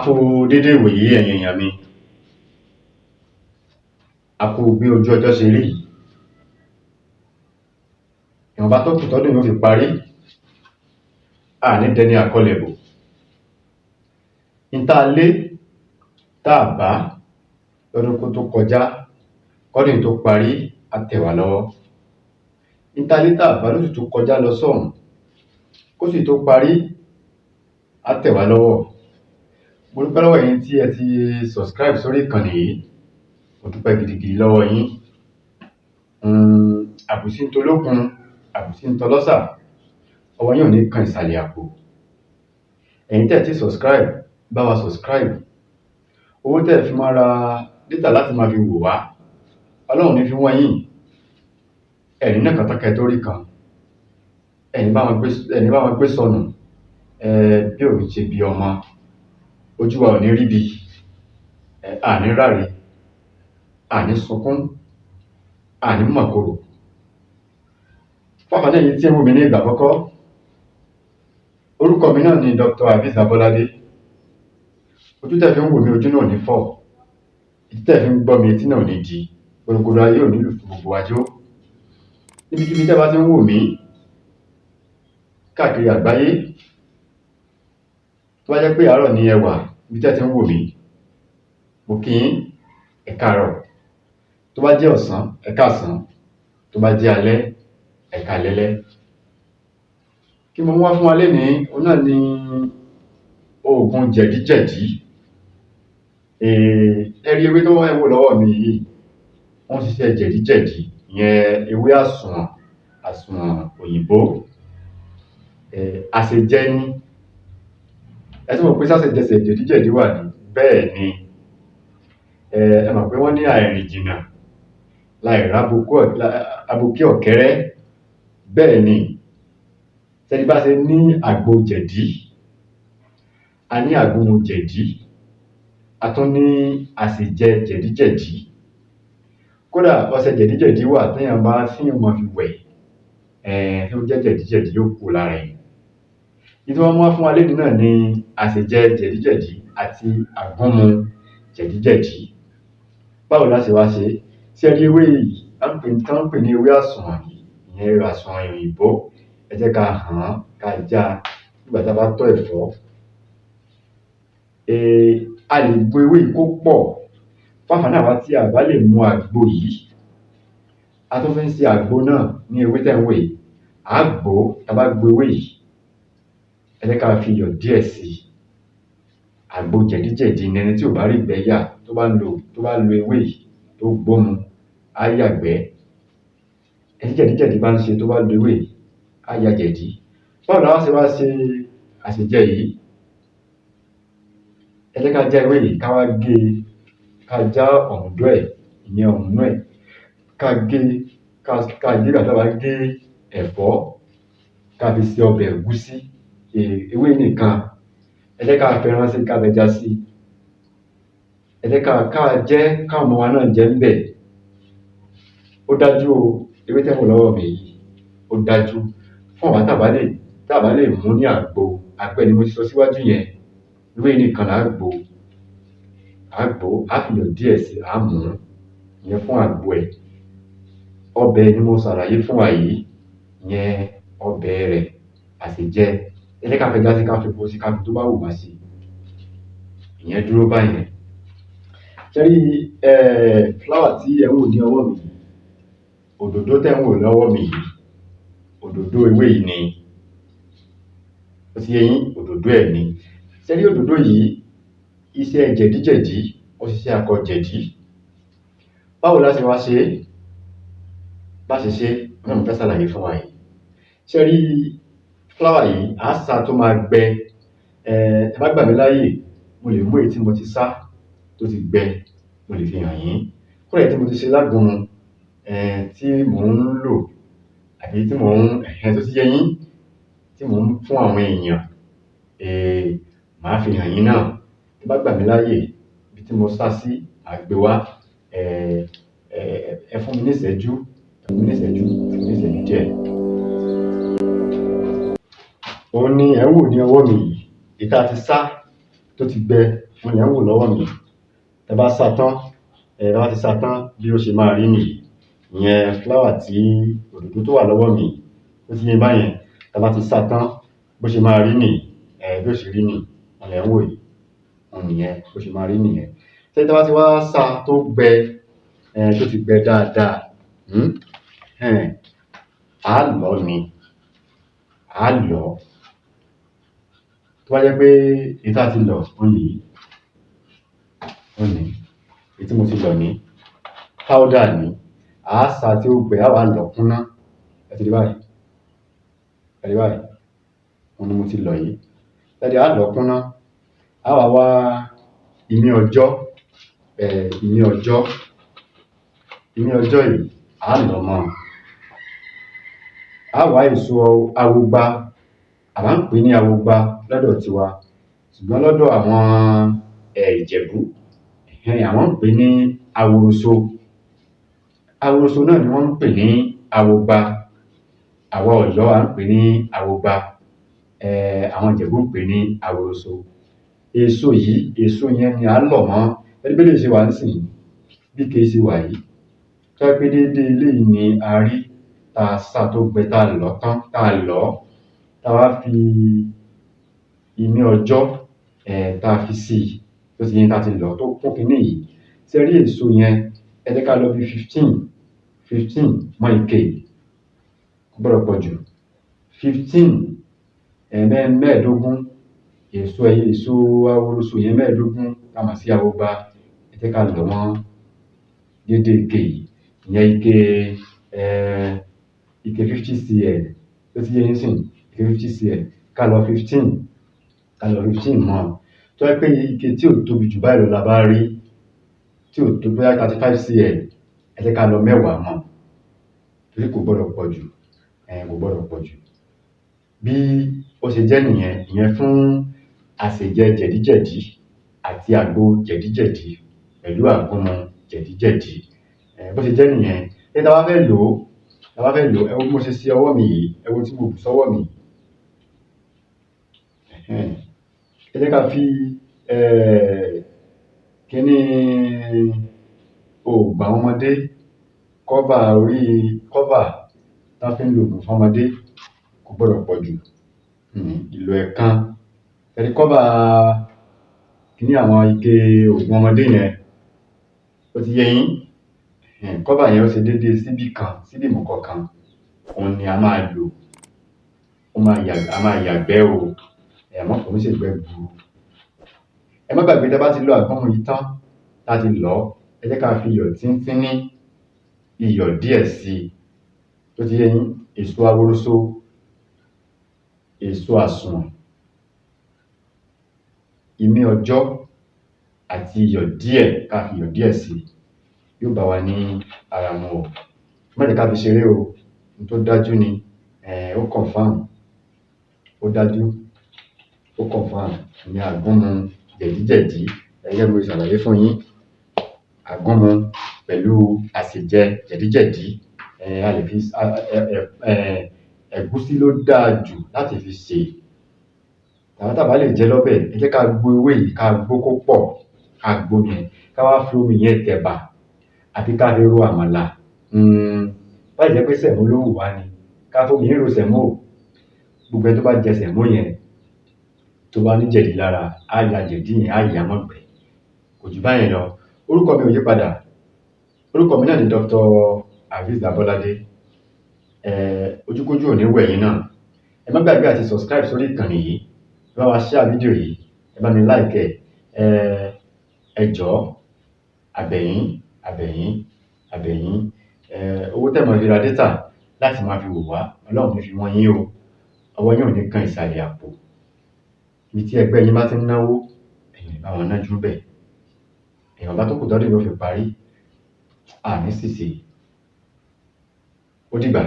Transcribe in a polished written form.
A kú dédé ìwòyí ẹ̀yin èyàn mi. A kú bí ojú ọjọ́ ṣe rí yìí. Ìwọ̀nba tó kù tọ́dún yìí ó fi parí, a à ní dẹni àkọlẹ̀bò. N tá a lé tá à bá lọ́dún tó kọjá, kọ́dún yìí tó parí, á tẹ̀ wá lọ́wọ́. N tá a lé tá à bá lóṣù tó kọjá lọ sọ́hùn, kóṣù yìí tó parí, á tẹ̀ wá lọ́wọ́. Mo dúpẹ́ lọ́wọ́ ẹ̀yin tí ẹ ti subscribe sórí ìkànnì yìí. Mo dúpẹ́ gidigidi lọ́wọ́ yín. Àbùsí ń tolókun, àbùsí ń tọlọ́sà, ọwọ́ yín ò ní kan ìsàlẹ̀ àpò. Ẹ̀yin tẹ́ ẹ̀ tíì subscribe, bá wa subscribe. Owó tẹ́ ẹ̀ fi máa ra data láti máa fi wò wá, Ọlọ́run ò ní fi wọ́n yín. Ẹ ní ná kan tán kẹ́ ẹ tó rí kan. Ẹ ní bá wọn gbé sọnù bí ò ṣe bí ọmọ. Ojú wa ò ní ríbi, a à ní ráre, a à ní sunkún, a à ní mọ̀korò. Fún ànfàní ẹ̀yin tí ẹ̀ ń wò mí ní ìgbà àkọ́kọ́, orúkọ mi náà ni Dr. Hafiz Abọ́ládé. Ojú tẹ́ ẹ̀ fi ń wò mí, ojú náà ò ní fọ́. Etí tẹ́ ẹ̀ fi ń gbọ́ mi, etí náà ò ní di. Gbòrògbòrò ayé ò ní lù fún gbogbo wa jó. Níbikíbi tẹ́ ẹ bá ti ń wò mí káàkiri àgbáyé, tó bá jẹ́ pé àárọ̀ ni ẹ wà níbi tẹ́ ẹ ti ń wò mí, mo kí yín, ẹ káàárọ̀. Tó bá jẹ́ ọ̀sán, ẹ káàsán. Tó bá jẹ́ alẹ́, ẹ káalẹ́. Kí mo mú wá fún wa lénìí, òhun náà ni oògùn jẹ̀díjẹ̀dí. Ẹ rí ewé tó ẹ̀ ń wò lọ́wọ́ mi yìí, ó ń ṣiṣẹ́ jẹ̀díjẹ̀dí, ìyẹn ewé àsùnwọ̀n, àsùnwọ̀n òyìnbó. Àsèjẹ ni. Ẹ tún wò pé ṣásèjẹ jẹ̀díjẹ̀dí wà ni? Bẹ́ẹ̀ ni. Ẹ mọ̀ pé wọ́n ní àìrìn jìnnà láì rábukí ọ̀kẹ́rẹ́. Bẹ́ẹ̀ ni. Ṣé ẹ rí bá ṣe ní àgbo jẹ̀dí, a ní àgúnmu jẹ̀dí, a tún ní àsèjẹ jẹ̀díjẹ̀dí. Kódà ọṣẹ jẹ̀díjẹ̀dí wà téèyàn bá téèyàn máa fi wẹ̀, tó jẹ́ jẹ̀díjẹ̀dí yóò kúrò lára èèyàn. N tí wọ́n mú wá fún wa lénìí náà ni àsèjẹ jẹ̀díjẹ̀dí àti àgúnmu jẹ̀díjẹ̀dí. Báwo lá ṣe wá ṣe é? Ṣé ẹ rí ewé yìí tán ń pè ní ewé àsùnwọ̀n yìí, ìyẹn àsùnwọ̀n òyìnbó, ẹ jẹ́ ká hàn án, ká já a nígbà tá a bá tọ́ ẹ̀fọ́. A lè gbo ewé yìí kó pọ̀. Fún ànfàní àwa tí a bá lè mu àgbo yìí, a tún fi ń ṣe àgbo náà ní ewé tẹ́ ẹ̀ ń wò yìí. À á gbò ó, tá a bá gbo ewé yìí, ẹ jẹ́ ká fi iyọ̀ díẹ̀ sí i. Àgbo jẹ̀díjẹ̀dí ni. Ẹni tí ò bá rí ìgbẹ́ yà, tó bá lo ewé yìí, tó gbó mu, á yàgbẹ́. Ẹni tí jẹ̀díjẹ̀dí bá ń ṣe, tó bá lo ewé yìí, á ya jẹ̀dí. Báwo la wá ṣe wá ṣe àsèjẹ yìí? Ẹ jẹ́ ká já ewé yìí, ká wá gé e, ká já ọ̀mùdó ẹ̀, ìyẹn ọ̀mùnú ẹ̀, ká gé e, ká gé nígbà tá a bá gé ẹ̀fọ́, ká fi ṣe ọbẹ̀ ẹ̀gúsí, ewé nìkan. Ẹ jẹ́ ká fẹran sí i, ká fẹja sí i. Ẹ jẹ́ ká jẹ́, káwọn ọmọ wa náà jẹ ńbẹ̀. Ó dájú o, ewé tẹ́ ẹ̀ ń wò lọ́wọ́ mi yìí, ó dájú. Fún àwa tá à bá lè mú ní àgbo, àgbo ẹ̀ ni mo ti sọ síwájú yẹn. Ewé yìí nìkan là á gbò. À á gbò ó, á fi iyọ̀ díẹ̀ sí i, à á mú ún. Ìyẹn fún àgbo ẹ̀. Ọbẹ̀ ni mo ṣàlàyé fún wa yìí, ìyẹn ọbẹ̀ rẹ̀, àsèjẹ. Ẹ jẹ́ ká fẹja sí i, ká fepo sí i, ká fi tó bá wù wá sí i. Ìyẹn dúró báyẹn. Ṣé ẹ rí flower tí ẹ̀ ń wò ní ọwọ́ mi yìí, òdòdó tẹ́ ẹ̀ ń wò lọ́wọ́ mi yìí, òdòdó ewé yìí ni. Ó ti yé yín, òdòdó ẹ̀ ni. Ṣé ẹ rí òdòdó yìí, iṣẹ́ jẹ̀díjẹ̀dí, ó ṣiṣẹ́ akọ jẹ̀dí. Báwo la ṣe wá ṣe é? Bá ṣe ṣe é, òun náà ni mo fẹ́ ṣàlàyé fún wa yìí. Ṣé ẹ rí flower yìí, à á sá tó máa gbẹ. Tẹ́ bá gbà mí láyè, mo lè mú èyí tí mo ti sá tó ti gbẹ, mo lè fi hàn yín. Kódà èyí tí mo ti ṣe lágúnmu, tí mò ń lò àbí tí mò ń tó ti yé yín, tí mò ń fún àwọn èèyàn, màá fi hàn yín náà. Tẹ́ bá gbà mí láyè, ibi tí mo sá sí, màá gbé wá. Ẹ fún mi ní ìṣẹ́jú, ẹ fún mi ní ìṣẹ́jú, ẹ fún mi ní ìṣẹ́jú díẹ̀. Òun ni ẹ̀ ń wò ní ọwọ́ mi yìí, èyí tá a ti sá tó ti gbẹ. Òun lẹ̀ ń wò lọ́wọ́ mi. Tẹ bá sá tán, ẹ bá ti sá tán, bí ó ṣe máa rí nìyí. Ìyẹn flower tí òdòdó tó wà lọ́wọ́ mi, ó ti yé báyẹn. Tá bá ti sá tán, bó ṣe máa rí nìyí, bí ó ṣe rí nìyí, òun lẹ̀ ń wò yìí. Òun nìyẹn, bó ṣe máa rí nìyẹn. Ṣé tá bá ti wá sá tó gbẹ, tó ti gbẹ dáadáa, á lọ̀ọ́ ni, á lọ̀ọ́. Tó bá jẹ́ pé èyí tá ti lọ̀, òun nìyí, òun nìyí, èyí tí mo ti lọ̀ ní, powder ní, á sá tí ó gbẹ, á wá lọ̀ọ́ kúnná. Ẹ ti rí báyìí, ẹ rí báyìí, òun ni mo ti lọ̀ yìí. Ẹ rí, á lọ̀ọ́ kúnná, á wá wá imí ọjọ́, imí ọjọ́, imí ọjọ́ yìí, á lọ̀ọ́ mọ́ ọn. Á wá èso awogba, àwa ń pè é ní awogba lọ́dọ̀ tiwa, ṣùgbọ́n lọ́dọ̀ àwọn Ìjẹ̀bú, àwọn ń pè é ní aworoso. Aworoso náà ni wọ́n ń pè ní awogba. Àwa Ọ̀yọ́ à ń pè ní awogba, àwọn Ìjẹ̀bú ń pè ní aworoso. Èso yìí, èso yẹn ni à ń lọ̀ mọ́. Ẹ rí bí eléyìí ṣe wà nísìnyí, bí ike ṣe wà yìí, tó bá jẹ́ pé déédé eléyìí ni a rí, tá a sá tó gbẹ, tá a lọ̀ọ́ tán, tá a lọ̀ọ́, tá a wá fi imí ọjọ́, tá a fi sí i, tó ti yé, tá a ti lọ̀ọ́ tó kún kiní yìí. Ṣé ẹ rí èso yẹn, ẹ jẹ́ ká lọ bí 15, 15 mọ́ ike yìí, kò gbọ́dọ̀ pọ̀ jù. 15, 15 èso, èso aworoso yẹn 15 tá a mọ̀ sí awogba, ẹ jẹ́ ká lọ̀ mọ́ déédé ike yìí, ìyẹn ike, ike 50 cl, ó ti yé yín nísìnyí, ike 50 cl, ká lọ 15, ká lọ 15 mọ́ ọn. Tó bá jẹ́ pé ike tí ò tóbi jù báyìí lọ la bá rí, tí ò tó bóyá 35 cl, ẹ jẹ́ ká lọ 10 mọ́ ọn, torí kò gbọ́dọ̀ pọ̀ jù, kò gbọ́dọ̀ pọ̀ jù. Bí ó ṣe jẹ́ nìyẹn, ìyẹn fún àsèjẹ jẹ̀díjẹ̀dí àti àgbo jẹ̀díjẹ̀dí pẹ̀lú àgúnmu jẹ̀díjẹ̀dí. Bó ṣe jẹ́ nìyẹn. Ṣé tá bá fẹ́ lò ó, tá bá fẹ́ lò ó, ẹ wo bí mo ṣe ṣe ọwọ́ mi yìí, ẹ wo ohun tí mo bù sọ́wọ́ mi yìí. Ẹ jẹ́ ká fi kiní oògùn àwọn ọmọdé, cover orí, cover tán fi ń lo ògùn fọ́mọdé, kò gbọ́dọ̀ pọ̀ jù, ìlò ẹ̀kan. Ẹ rí cover kiní àwọn ike ògùn ọmọdé yẹn, ó ti yé yín, cover yẹn ó ṣe déédé síbí kan, síbí ìmùkọ kan, òun ni a máa lò. Ó máa yà, a máa yàgbẹ́ o, àmọ́ kò ń ṣègbẹ́ gbuuru. Ẹ má gbàgbé, tẹ́ bá ti lo àgúnmu yìí tán, tá ti lọ̀ọ́, ẹ jẹ́ ká fi iyọ̀ tíntínní, iyọ̀ díẹ̀ sí i, tó ti yé yín, èso aworoso, èso àsùnwọ̀n, imí ọjọ́ àti iyọ̀ díẹ̀, ká fi iyọ̀ díẹ̀ sí i, yóò bá wa ní ara mu o. Ẹ má jẹ́ ká fi ṣeré o, ohun tó dájú ni, ó confirm, ó dájú, ó confirm, ìyẹn àgúnmu jẹ̀díjẹ̀dí. Gẹ́gẹ́ bí mo ṣe ṣàlàyé fún yín, àgúnmu pẹ̀lú àsèjẹ jẹ̀díjẹ̀dí, a lè fi ẹ̀gúsí ló dáa jù láti fi sè. Àwa tá bá lè jẹ lọ́bẹ̀, ẹ jẹ́ ká gbo ewé yìí, ká gbó kó pọ̀, ká gbómi ẹ̀, ká wá fi omi yẹn tẹ̀bà àbí ká fi ro àmàlà. Bá jẹ́ pé sẹ̀mó ló wù wá ni, ká fomi yìí ro sẹ̀mó. Gbogbo ẹni tó bá jẹ sẹ̀mó yẹn, tó bá ní jẹ̀dí lára, á ya jẹ̀dí yẹn, á yà á mọ́gbẹ̀ẹ́. Kò jù báyẹn lọ. Orúkọ mi ò yí padà. Orúkọ mi náà ni Dr. Azeez Abolade. Ojúkójú ò ní wò ẹ̀yin náà. Ẹ má gbàgbé àti subscribe sórí ìkànnì yìí. Ẹ bá wa share fídíò yìí, ẹ bá mi like ẹ̀. Ẹ jọ̀ọ́, àbẹ̀yín, àbẹ̀yín, àbẹ̀yín. Owó tẹ́ máa fi ra data láti máa fi wò wá, Ọlọ́run ò ní fi wọ́n yín o. Ọwọ́ yín ò ní kan ìsàlẹ̀ àpò. Ibi tí ẹgbẹ́ yín bá ti ń náwó, ẹ̀yin ò ní bá wọn nájú ńbẹ̀. Ìwọ̀nba tó kù tọ́dún yìí ó fi parí, a ní ṣìṣe. Ó dìgbà.